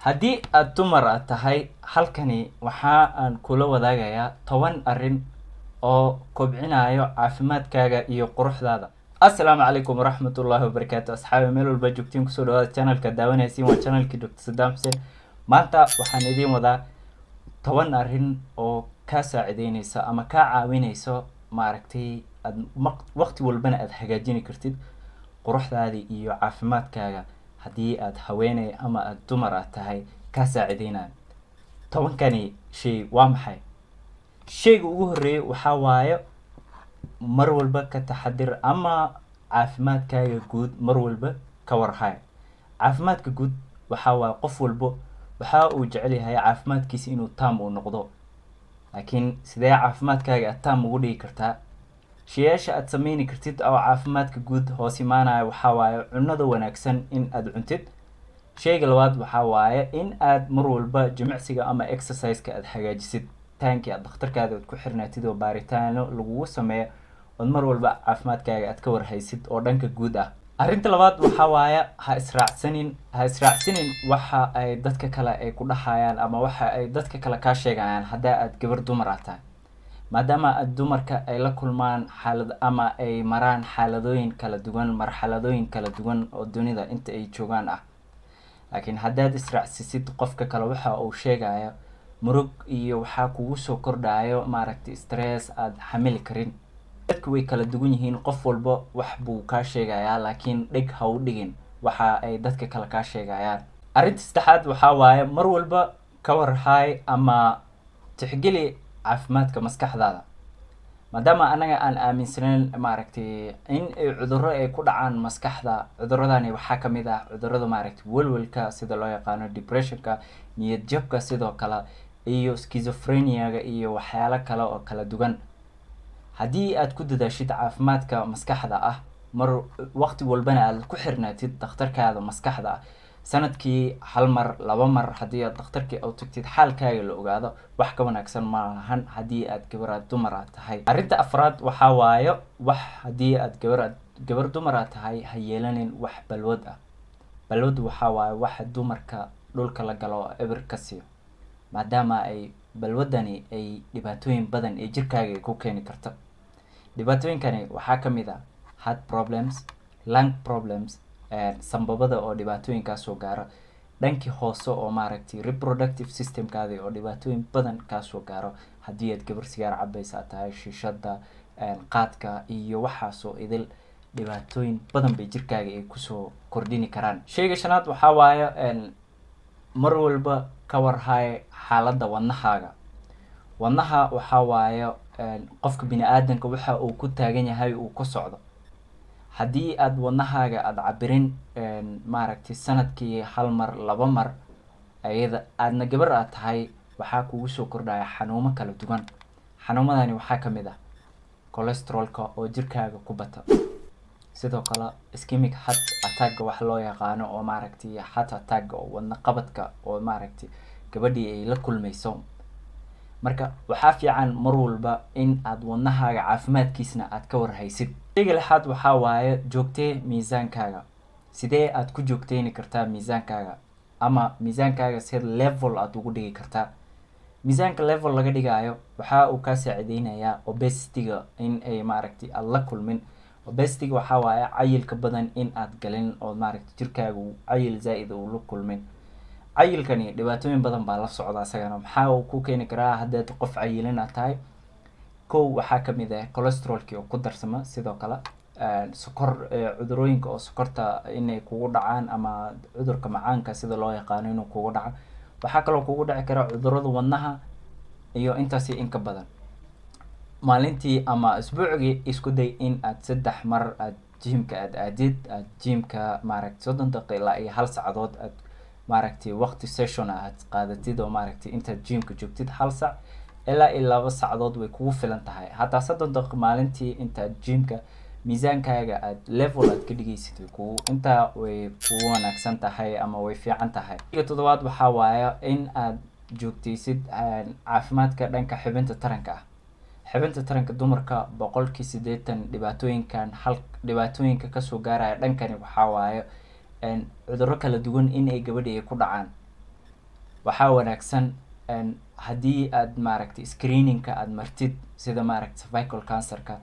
Haddii aad dumar aad tahay, halkani waxa aan kula wadaagayaa 10 arrin oo kobcinayo caafimaadkaaga iyo quruxdaada. Assalaamu calaykum waraxmatullaahi wabarakaatu. Asxaabi, meel walba joogtiin, kusoo dhawaada channelka daawanaysiin, waa channelkii Dr Saddam Xuseen. Maanta waxaan idiin wadaa 10 arrin oo kaa saacideyneysa ama kaa caawineyso, maaragtay, aad waqti walbana aad hagaajini kartid quruxdaadii iyo caafimaadkaaga. Haddii aad haweeney ama aad dumar aad tahay, kaa saacideynayo 10kani shay waa maxay? Shayga ugu horreeyay waxaa waaye, mar walba ka taxadir ama caafimaadkaaga guud mar walba ka warhay. Caafimaadka guud waxaa waaye, qof walbo waxa uu jecel yahay caafimaadkiisa inuu taam uu noqdo, laakiin sidee caafimaadkaaga aad taam ugu dhigi kartaa? Shayaasha aad sameyni kartid oo caafimaadka guud hoos imaanaya waxaa waaye cunada wanaagsan in aad cuntid. Shayga labaad waxaa waaye in aad mar walba jimicsiga ama exercise-ka aad hagaajisid, taankii aad dhakhtarkaada aad ku xirnaatid oo baaritaano lagugu sameeyo, ood mar walba caafimaadkaaga aad ka warhaysid oo dhanka guud ah. Arrinta labaad waxaa waaye, ha israacsanin waxa ay dadka kale ay ku dhahayaan ama waxa ay dadka kale kaa sheegayaan. Haddaa aad gabar dumar ah tahay, maadaama aad dumarka ay la kulmaan xaalad ama ay maraan xaaladooyin kala duwan, marxaladooyin kala duwan oo dunida inta ay joogaan ah, laakiin haddaad israacsisid qofka kale waxa uu sheegayo, murug iyo waxaa kugu soo kordhayo, maaragtay, stress aad xamili karin. Dadka way kala duwan yihiin, qof walba wax buu kaa sheegayaa, laakiin dheg ha u dhigin waxa ay dadka kale kaa sheegayaan. Arrinta saddexaad waxaa waaye, mar walba ka warhaay ama tixgeli caafimaadka maskaxdaada. Maadaama anaga aan aaminsanayn, maaragtay, in ay cudurro ay ku dhacaan maskaxda, cuduradani waxaa kamid ah cudurada, maaragtay, welwelka sida loo yaqaano depressionka, niyad jabka sidoo kale, iyo schizophreniaga iyo waxyaalo kale oo kala duwan. Haddii aad ku dadaashid caafimaadka maskaxda ah, mar waqti walbana aad ku xirnaatid dhakhtarkaada maskaxda ah, sanadkii hal mar, laba mar haddii aad dhakhtarkii u tagtid, xaalkaaga la ogaado, wax ka wanaagsan ma lahan haddii aad gabar dumar aad tahay. Arrinta afraad waxaa waayo, wax haddii aad gabar dumar aad tahay, ha yeelanin wax balwad ah. Balwad waxaa waaye waxa dumarka dhulka la galo oo eber ka siiyo, maadaama ay balwadani ay dhibaatooyin badan ee jirkaaga ay ku keeni karto. Dhibaatooyinkani waxaa kamid ah heart problems, lung problems, sambabada oo dhibaatooyin kaasoo gaaro, dhankii hoose oo, maaragtay, reproductive systemkaadi oo dhibaatooyin badan kaasoo gaaro. Haddii aad gabar sigaar cabaysa aad tahay, shiishada, qaadka iyo waxaasoo idil dhibaatooyin badan bay jirkaaga ay kusoo kordhini karaan. Shayga shanaad waxaa waaye, mar walba ka warhaay xaaladda wadnahaaga. Wadnaha waxaa waaye qofka bini aadanka waxa uu ku taagan yahay, uu ku socdo. Haddii aad wadnahaaga aada cabirin, maaragtay, sanadkii hal mar, laba mar, ayada aadna gabar aad tahay, waxaa kugu soo kordhaya xanuumo kala duwan. Xanuumadani waxaa kamid ah cholesterolka oo jirkaaga ku bata, sidoo kale ischemic heart attacka wax loo yaqaano oo, maaragtay, heart attack oo wadna qabadka oo, maaragtay, gabadhii ay la kulmayso. Marka waxaa fiican mar walba in aad wadnahaaga caafimaadkiisna aad ka warhaysid. Shayga lixaad waxaa waaye, joogtee miisaankaaga. Sidee aad ku joogteyni kartaa miisaankaaga, ama miisaankaaga see level aad ugu dhigi kartaa? Miisaanka level laga dhigaayo waxa uu kaa saacideynayaa obesity-ga in ay, maaragtay, aada la kulmin. Obesity-ga waxaa waaye cayilka badan in aad galin oo, maaragtay, jirkaaga uu cayil zaa-id uu la kulmin. Cayilkani dhibaatooyin badan baa la socda isagana. Maxaa uu ku keeni karaa haddaad qof cayilin aad tahay? Kow, waxaa kamid ah cholesterolkii oo ku darsama, sidoo kale sokor, cudurooyinka oo sokorta inay kugu dhacaan, ama cudurka macaanka sida loo yaqaano inuu kugu dhaco. Waxaa kaloo kugu dhici kara cudurada wadnaha iyo intaasi in ka badan. Maalintii ama isbuucgii isku day in aad 3 mar aad gymka aad aadid, aad gymka, maaragtay, 30 daqiiqo ilaa iyo hal saacadood aad, maaragtay, waqti session aad qaadatid oo, maaragtay, intaad gymka joogtid hal sac ilaa iyo 2 saacadood way kugu filan tahay. Hataa 30 daqiiqo maalintii intaad gymka miisaankaaga aad level aad ka dhigaysid, way kugu intaa way kugu wanaagsan tahay ama way fiican tahay. Iyo toddobaad waxaa waaye in aad joogtaysid caafimaadka dhanka xubinta taranka ah. Xubinta taranka dumarka 80% dhibaatooyinkan hal dhibaatooyinka kasoo gaaraya dhankani waxaa waaye cudurro kala duwan in ay gabadhi ay ku dhacaan. Waxaa wanaagsan haddii aad, maaragtay, screeningka aad martid, sida, maaragtay, cervical cancerka,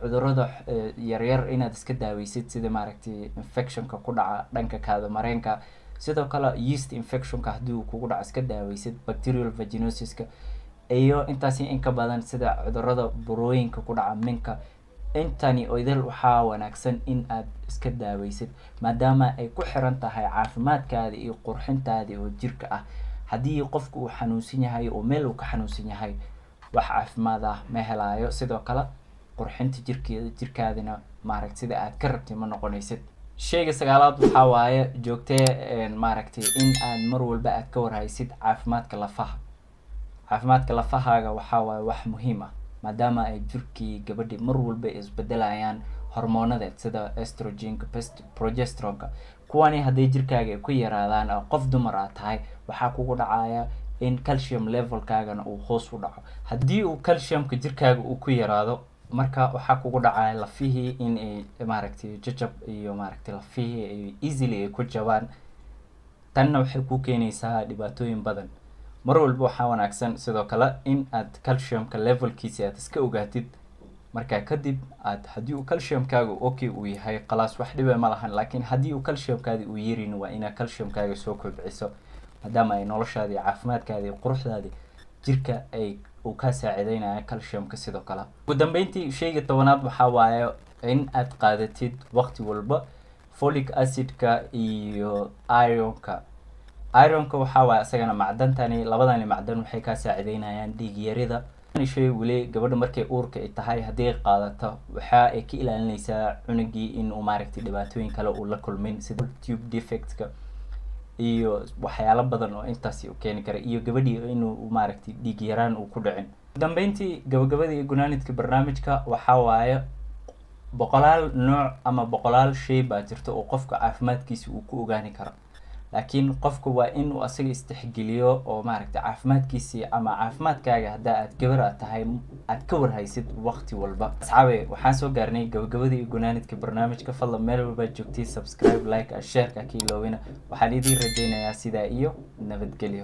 cudurada yaryar inaad iska daaweysid, sida, maaragtay, infectionka ku dhaca dhanka kaada mareenka. Sidoo kale yeast infectionka haddii uu kugu dhaco iska daaweysid, bacterial vaginosiska iyo intaasi in ka badan, sida cudurada burooyinka ku dhaca minka. Intani idil waxaa wanaagsan in aad iska daaweysid, maadaama ay ku xiran tahay caafimaadkaadi iyo qurxintaadi oo jirka ah. Haddii qofku uu xanuunsan yahay oo meel uu ka xanuunsan yahay, wax caafimaad ah ma helaayo. Sidoo kale qurxinta jirkeeda, jirkaadina, maaragtay, sida aad ka rabtay ma noqonaysid. Sheyga sagaalaad waxaa waaye joogtee, maaragtay, in aad mar walba aad ka warhaysid caafimaadka lafaha. Caafimaadka lafahaaga waxaa waaye wax muhiim ah, maadaama ay jirkii gabadhi mar walba ay isbedelayaan hormoonadeed, sida estrogenka, progesteronka. Kuwani hadday jirkaaga ay ku yaraadaan oo qof dumar aad tahay, waxaa kugu dhacaya in calcium levelkaagana uu hoos u dhaco. Haddii uu calciumka jirkaaga uu ku yaraado, marka waxaa kugu dhacaya lafihii in ay, maaragtay, jajab iyo, maaragtay, lafihii ay easily ay ku jabaan. Tanna waxay ku keenaysaa dhibaatooyin badan. Mar walba waxaa wanaagsan sidoo kale in aad calciumka levelkiisa aad iska ogaatid. Markaa kadib aad, haddii uu calciumkaaga okay uu yahay, khalaas, wax dhiba ma lahan. Laakiin haddii uu calciumkaadi uu yarin, waa inaad calciumkaaga soo kobciso, maadaama ay noloshaadi, caafimaadkaadi, quruxdaadi jirka ay uu kaa saacideynaya calciumka. Sidoo kale, ugu dambeyntii, sheyga 10aad waxaa waaye in aad qaadatid waqti walba folic acidka iyo ironka. Ironka waxaa waaye isagana macdantani. Labadani macdan waxay kaa saacideynayaan dhiig yarida. Shay weli gabadha markay uurka ay tahay haddii ay qaadato, waxa ay ka ilaalinaysaa cunugii in uu, maaragtay, dhibaatooyin kale uu la kulmin, sida tube defectka iyo waxyaalo badan oo intaasi u keeni kara, iyo gabadhii inuu, maaragtay, dhiig yaraan uu ku dhicin. Ugu dambeyntii, gabagabadii iyo gunaanidka barnaamijka waxaa waaye boqolaal nooc ama boqolaal shay baa jirta oo qofka caafimaadkiisa uu ku ogaani karo, laakiin qofka waa in uu asaga istixgeliyo oo, maaragtay, caafimaadkiisii ama caafimaadkaaga, haddaa aad gabar aad tahay, aad ka warhaysid waqti walba. Asxaabe, waxaan soo gaarnay gabagabadii iyo gunaanidka barnaamijka. Fadlan, meel walbaad joogtay, subscribe, like, shareka ka iloowina. Waxaan idiin rajaynayaa sidaa iyo nabadgelyo.